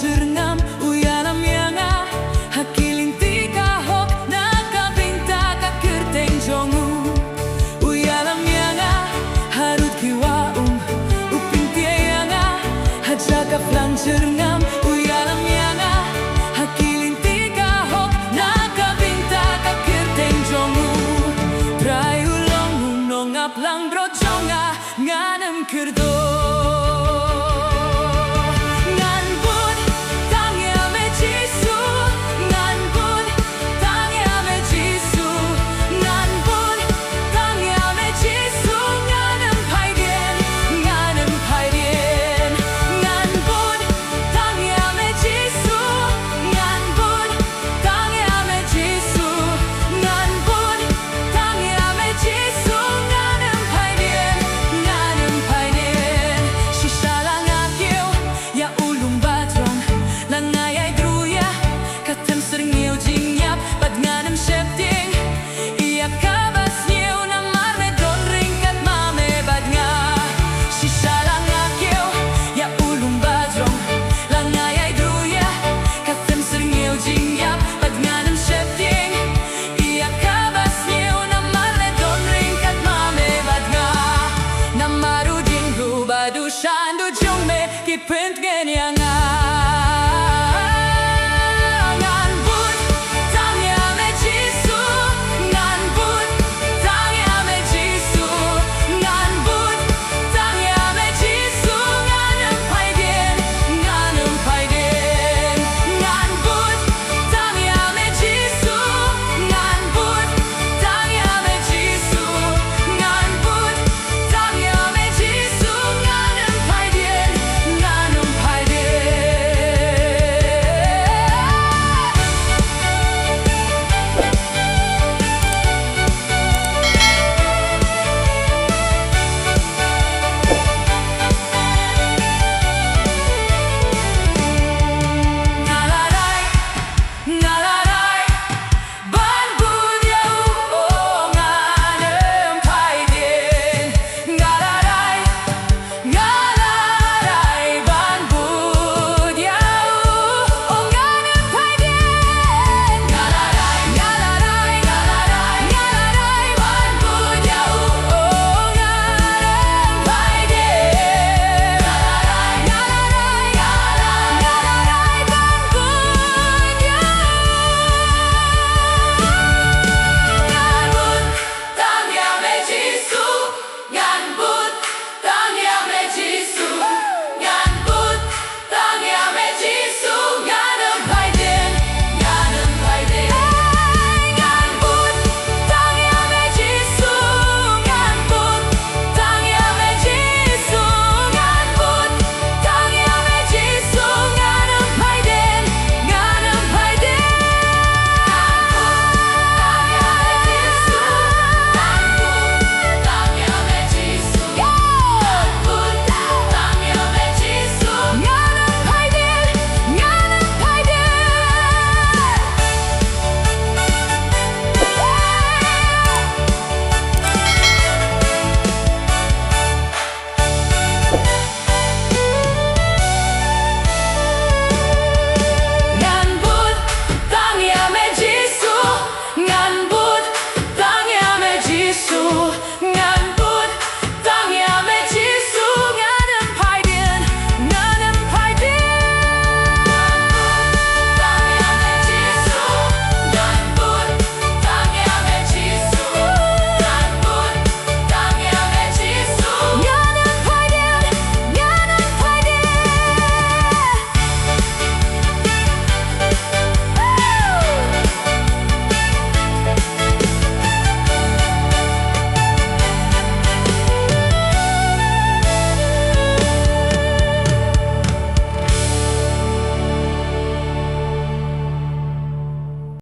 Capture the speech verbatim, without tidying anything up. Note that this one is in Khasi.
Jyrngam u ïalam ïa nga ha ki lynti ka hok, na ka bynta ka kyrteng jong u. U ïalam ïa nga harud ki wah um, u pyntieng ïa nga ha jaka phlang. Jyrngam u ïalam ïa nga ha ki lynti ka hok, na ka bynta ka kyrteng jong u. Trai u long u nongap langbrot jong nga, ngan ym kyrduh. Ngan bud tang ïa me Jisu, ngan bud tang ïa me Jisu, ngan bud tang ïa me Jisu, ngan ym phai dien, ngan ym phai dien. Ngan bud tang ïa me Jisu, ngan bud tang ïa me Jisu, ngan bud tang ïa me Jisu, ngan ym phai dien, ngan ym phai dien. Shisha la nga kiew ïa u lum ba jrong, la nga ïai druh ïa ka them syrngiew jingïap, bad ngan ym sheptieng ïa kaba sniew, namar me don ryngkat ma me bad nga. Shisha la nga kiew ïa u lum ba jrong, la nga ïai druh ïa ka them syrngiew jingïap, bad ngan ym sheptieng ïa kaba sniew, namar me don ryngkat ma me bad nga. Namar u diengduh bad u shandu jong me ki pyntngen ïa nga.